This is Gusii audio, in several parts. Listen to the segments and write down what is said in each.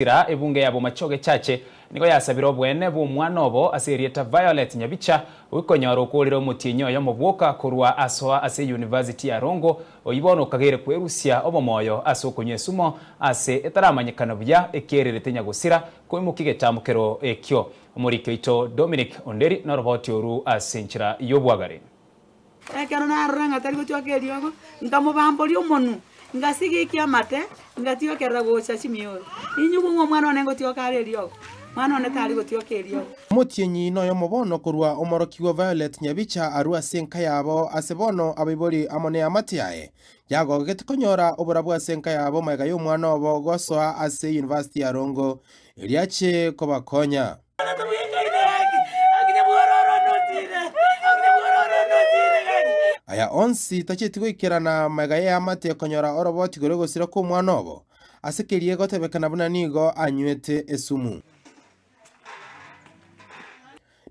Ira ebunge ya Bomachoge Chache nigo yasabire oboene bw'omwana obo ase erieta Violet Nyabicha oikonyora okorire omotienyi oyomo bwoka korwa asoa ase University ya Rongo oyio bono okageire kwerusia obomoyo ase okonywa esumo ase etaramanyekana buya ekiererete nyagosira koimokia egetamokero ekio. Omoriki oito Dominic Onderi noroboti oru ase enchera y'obwagare. Ekero narora ng'a tari gochwaka eriogo, nkamobamboria omonwa, ngasigikia amate, ngatiokerera gocha chimioro. Inyigwe ng'a omwana one ngotioka are eriogo, mwana one tari gotioka eriogo. Omotienyi noyomo bono korwa omorokigwa Violet Nyabicha arue ase enka yabo ase bono abaibori amo neamate yaye yagogete konyora oborabu ase enka yabo magega y'omwana obo gosoa ase University ya Rongo erio ache kobakonya. Aya onsi tacheti goikerana magega y'eamate konyora oroboti igoro y'ogosira kw'omwana obo, ase keria egotebekana buna nigo anywete esumu.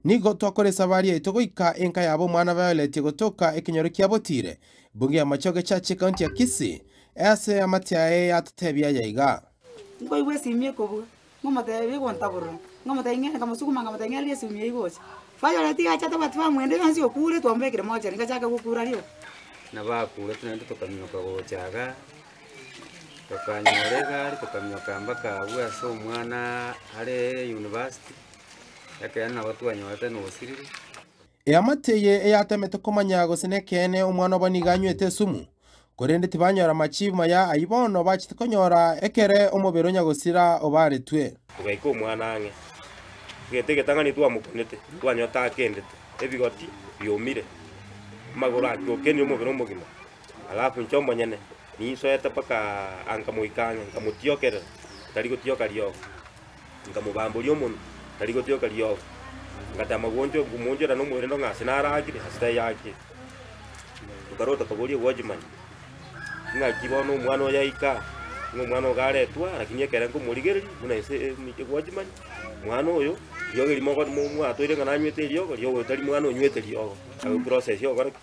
Nigo twakora esabari yaito goika enka yabo omwana Violet egotoka ekenyoro kia Botire, bunge ya Machoge Church ekaunti ya Kisii, ase eamate yaye yatotebia aya iga. Nkoigwa esimi ekobuga, Ng'omotebia egontaborora, ng'omotebia ng'ende nkamosuguma nkamotebia ng'ende esimi eywo gocha. Violet iga acha tabwati bamwende yonsi okure twamobekire mochari ngachaka gokura rioka. Nabakure naende tokaminyoka gocha igaa, tokanyora egari tokaminyoka mpaka abwo ase omwana are university, ekeene nabo twanyorete na osirire. Eamate eye eyatemete komanya gose nekeene omwana obo nigo anywete esumu, korende tibanyora machibu maya ayio bono bachete konyora ekere omobere o nyagosira obaretwe. Togaika omwana ang'e, egento egetang'ani twamokunete, twanyora takendete, ebigoti biomire, amagoro ake okenire omobere omogima, alafu inche omonyene ninsoete mpaka nkamoika ang'e, nkamotiokerera, tari gotioka riogo. Nkamobamboria omonwa, tari gotioka riogo. Ngatema gwoncho komoonchora nomoerendo ng'a ase naragire, ase tayakire. Tokarota toboria watchman, ng'aki bono omwana oyo aika, ng'a omwana oyo aretwa, lakini ekere nkomorigereria buna ase watchman, mwana oyo, riogo erimo ogo mo mwatoire ng'a nanywete eriogo, riogo oyo tari mwana onywete riogo. Aye process ya ogokora ki?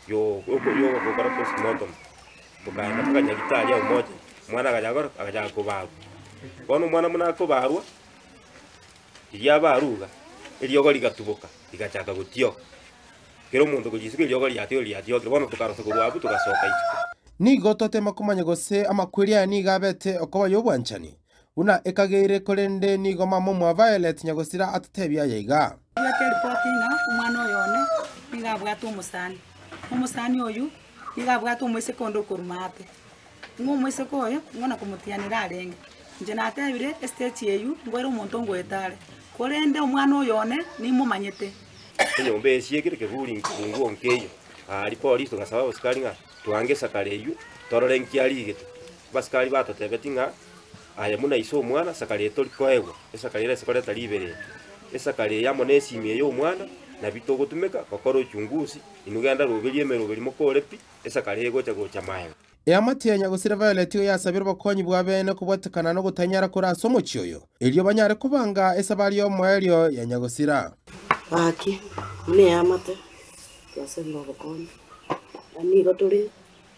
Yo yogokora postmortem. Tokaenda mpaka nyagetari agwo moja, omwana agacha gokora ki? Agachaka kobarwa. Bono omwana buna akobarwa, riria abarwa iga, eriogo rigatuboka, rigachaka gotioka. Kera omonto korwa isiko eriogo riatiokire riatiokire, bono tokarosa korwa abwo togasoka isiko. Nigo twatema komanya gose amakweri aya nigo abete okoba y'obwanchani, buna ekageire, korende nigo mama omwa Violet nyagosira atotebia aya iga. Abwate eripoti ng'a omwana oyo one nigo abwate omosani, omosani oyio nigo abwate omoiseke onde okorwa maate. Ng'a omoiseke oyo ng'o na komotianera arenge. Inche natebire estage eywo ngoere omonto ngoeta are, korende omwana oyo one nimomanyete. Enyomba eye esiekire keburi nkungu nkeiyo. Aria polisi togasaba abasikari ng'a twange esakara eywo torore nki arigete. Abasikari batotebetie ng'a aye buna ise omwana sakara eye tori koegwa, esakara ere ase koreta riberera. Esakara eye amo na esimi eye ya omwana nabio togotumeka gokora uchunguzi, inwe genda roberia emeroberi mokore pi, esakara eye egocha gocha magega. Eamate ya nyagosira Violet igo yasabire obokonyi bwa bene kobwatekana nogotanyara kore ase omochie oyo, erio banyare kobanga esabari y'omoerio ya nyagosira. Gaki, buna eamate, twasabire obokonyi, na nigo tore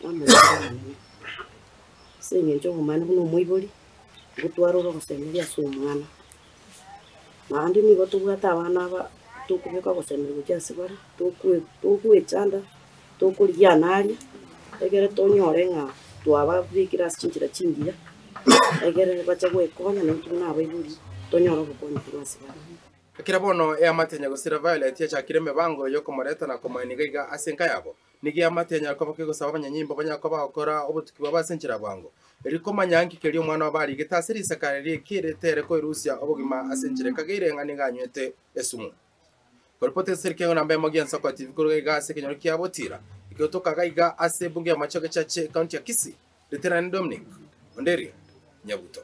namorero omonene. Ase eng'encho obomani buna omoibori, nigo twarora ogosemeria ase omwana. Naende nigo tobwate abana aba tokobeka ogosemeria gochia ase bare, tokwe togoechanda, tokorigia naria, egere tonyore ng'a twababekire ase chinchera chingiya, egere bache goekonya naintwe buna abaibori, tonyore obokonyi korwa ase bare. Ekero bono eamate nyagosira Violet yachakire emebango yokomoreta na komoenia iga ase enka yabo, Nigo eamate enyare koba kegosaba abanyanyimbo banyare koba bagokora obotuki bwabo ase enchera ya bwango, erio komanya nki keria omwana obo arigete ase risakara riria ekerete ere koerusia obogima ase enchera ekageire ng'a nigo anywete esumu. Koripoti ase ekengo namba emo gi'ensoko ya TV korwa iga ase ekenyoro kia Botira, ekegotoka iga iga ase ebunge ya Machoge Chache, ekaunti ya Kisii, Lieutenant Dominic Onderi Nyabuto.